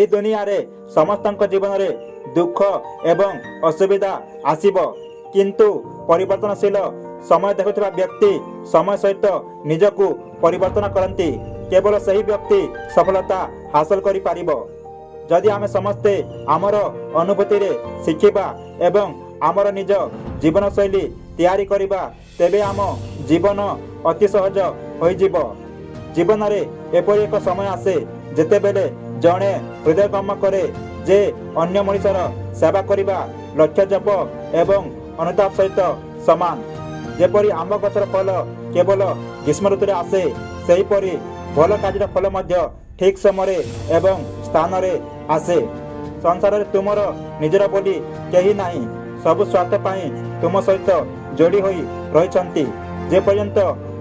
ଏହି ଦୁନିଆରେ ସମସ୍ତଙ୍କ ଜୀବନରେ ଦୁଃଖ ଏବଂ ଅସୁବିଧା ଆସିବ, କିନ୍ତୁ ପରିବର୍ତ୍ତନଶୀଳ ସମୟ ଦେଖୁଥିବା ବ୍ୟକ୍ତି ସମୟ ସହିତ ନିଜକୁ ପରିବର୍ତ୍ତନ କରନ୍ତି। କେବଳ ସେହି ବ୍ୟକ୍ତି ସଫଳତା ହାସଲ କରିପାରିବ। ଯଦି ଆମେ ସମସ୍ତେ ଆମର ଅନୁଭୂତିରେ ଶିଖିବା ଏବଂ ଆମର ନିଜ ଜୀବନଶୈଳୀ ତିଆରି କରିବା, ତେବେ ଆମ ଜୀବନ ଅତି ସହଜ ହୋଇଯିବ। ଜୀବନରେ ଏପରି ଏକ ସମୟ ଆସେ, ଯେତେବେଳେ ଜଣେ ହୃଦୟଙ୍ଗମ କରେ ଯେ ଅନ୍ୟ ମଣିଷର ସେବା କରିବା ଲକ୍ଷ ଜପ ଏବଂ ଅନୁତାପ ସହିତ ସମାନ। ଯେପରି ଆମ୍ବ ଗଛର ଫଳ କେବଳ ଗ୍ରୀଷ୍ମ ଋତୁରେ ଆସେ, ସେହିପରି ଭଲ କାର୍ଯ୍ୟର ଫଳ ମଧ୍ୟ ଠିକ୍ ସମୟରେ ଏବଂ ସ୍ଥାନରେ ଆସେ। ସଂସାରରେ ତୁମର ନିଜର ବୋଲି କେହି ନାହିଁ। ସବୁ ସ୍ୱାର୍ଥ ପାଇଁ ତୁମ ସହିତ ଯୋଡ଼ି ହୋଇ ରହିଛନ୍ତି। ଯେପର୍ଯ୍ୟନ୍ତ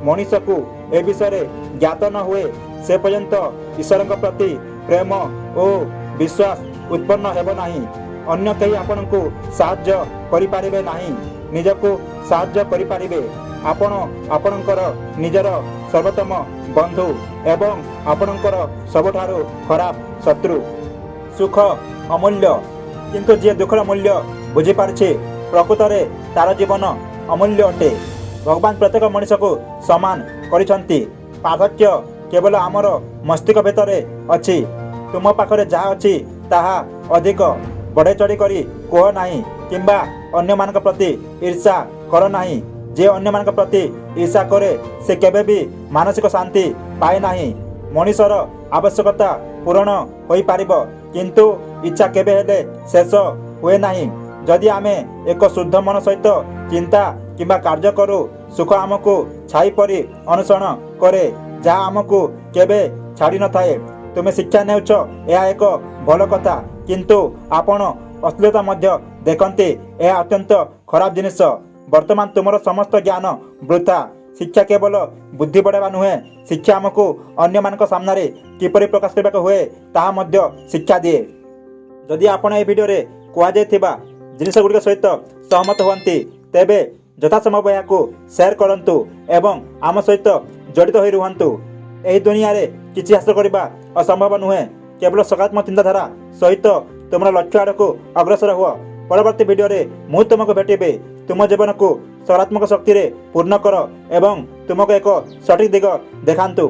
ମଣିଷକୁ ଏ ବିଷୟରେ ଜ୍ଞାତ ନ ହୁଏ, ସେ ପର୍ଯ୍ୟନ୍ତ ଈଶ୍ୱରଙ୍କ ପ୍ରତି ପ୍ରେମ ଓ ବିଶ୍ୱାସ ଉତ୍ପନ୍ନ ହେବ ନାହିଁ। ଅନ୍ୟ କେହି ଆପଣଙ୍କୁ ସାହାଯ୍ୟ କରିପାରିବେ ନାହିଁ, ନିଜକୁ ସାହାଯ୍ୟ କରିପାରିବେ। ଆପଣ ଆପଣଙ୍କର ନିଜର ସର୍ବୋତ୍ତମ ବନ୍ଧୁ ଏବଂ ଆପଣଙ୍କର ସବୁଠାରୁ ଖରାପ ଶତ୍ରୁ। ସୁଖ ଅମୂଲ୍ୟ, କିନ୍ତୁ ଯିଏ ଦୁଃଖର ମୂଲ୍ୟ ବୁଝିପାରିଛି, ପ୍ରକୃତରେ ତାର ଜୀବନ ଅମୂଲ୍ୟ ଅଟେ। ଭଗବାନ ପ୍ରତ୍ୟେକ ମଣିଷକୁ ସମାନ କରିଛନ୍ତି। ପାର୍ଥକ୍ୟ କେବଳ ଆମର ମସ୍ତିଷ୍କ ଭିତରେ ଅଛି। ତୁମ ପାଖରେ ଯାହା ଅଛି, ତାହା ଅଧିକ ବଢ଼େଇ ଚଢ଼ି କରି କୁହ ନାହିଁ କିମ୍ବା ଅନ୍ୟମାନଙ୍କ ପ୍ରତି ଈର୍ଷା କର ନାହିଁ। ଯିଏ ଅନ୍ୟମାନଙ୍କ ପ୍ରତି ଈର୍ଷା କରେ, ସେ କେବେ ବି ମାନସିକ ଶାନ୍ତି ପାଏ ନାହିଁ। ମଣିଷର ଆବଶ୍ୟକତା ପୂରଣ ହୋଇପାରିବ, କିନ୍ତୁ ଇଚ୍ଛା କେବେ ହେଲେ ଶେଷ ହୁଏ ନାହିଁ। ଯଦି ଆମେ ଏକ ଶୁଦ୍ଧ ମନ ସହିତ ଚିନ୍ତା କିମ୍ବା କାର୍ଯ୍ୟ କରୁ, ସୁଖ ଆମକୁ ଛାଇ ପରି ଅନୁସରଣ କରେ, ଯାହା ଆମକୁ କେବେ ଛାଡ଼ି ନଥାଏ। ତୁମେ ଶିକ୍ଷା ନେଉଛ, ଏହା ଏକ ଭଲ କଥା, କିନ୍ତୁ ଆପଣ ଅଶ୍ଳୀଳତା ମଧ୍ୟ ଦେଖନ୍ତି, ଏହା ଅତ୍ୟନ୍ତ ଖରାପ ଜିନିଷ। ବର୍ତ୍ତମାନ ତୁମର ସମସ୍ତ ଜ୍ଞାନ ବୃଥା। ଶିକ୍ଷା କେବଳ ବୁଦ୍ଧି ବଢ଼ାଇବା ନୁହେଁ, ଶିକ୍ଷା ଆମକୁ ଅନ୍ୟମାନଙ୍କ ସାମ୍ନାରେ କିପରି ପ୍ରକାଶ କରିବାକୁ ହୁଏ, ତାହା ମଧ୍ୟ ଶିକ୍ଷା ଦିଏ। ଯଦି ଆପଣ ଏହି ଭିଡ଼ିଓରେ କୁହାଯାଇଥିବା ଜିନିଷ ଗୁଡ଼ିକ ସହିତ ସହମତ ହୁଅନ୍ତି, ତେବେ ଯଥାସମ୍ଭବ ଏହାକୁ ସେୟାର କରନ୍ତୁ ଏବଂ ଆମ ସହିତ ଜଡ଼ିତ ହୋଇ ରୁହନ୍ତୁ। ଏହି ଦୁନିଆରେ କିଛି ହାସଲ କରିବା ଅସମ୍ଭବ ନୁହେଁ। କେବଳ ସକାରାତ୍ମକ ଚିନ୍ତାଧାରା ସହିତ ତୁମର ଲକ୍ଷ୍ୟ ଆଡ଼କୁ ଅଗ୍ରସର ହୁଅ। ପରବର୍ତ୍ତୀ ଭିଡ଼ିଓରେ ମୁଁ ତୁମକୁ ଭେଟିବି। ତୁମ ଜୀବନକୁ ସକାରାତ୍ମକ ଶକ୍ତିରେ ପୂର୍ଣ୍ଣ କର ଏବଂ ତୁମକୁ ଏକ ସଠିକ୍ ଦିଗ ଦେଖାନ୍ତୁ।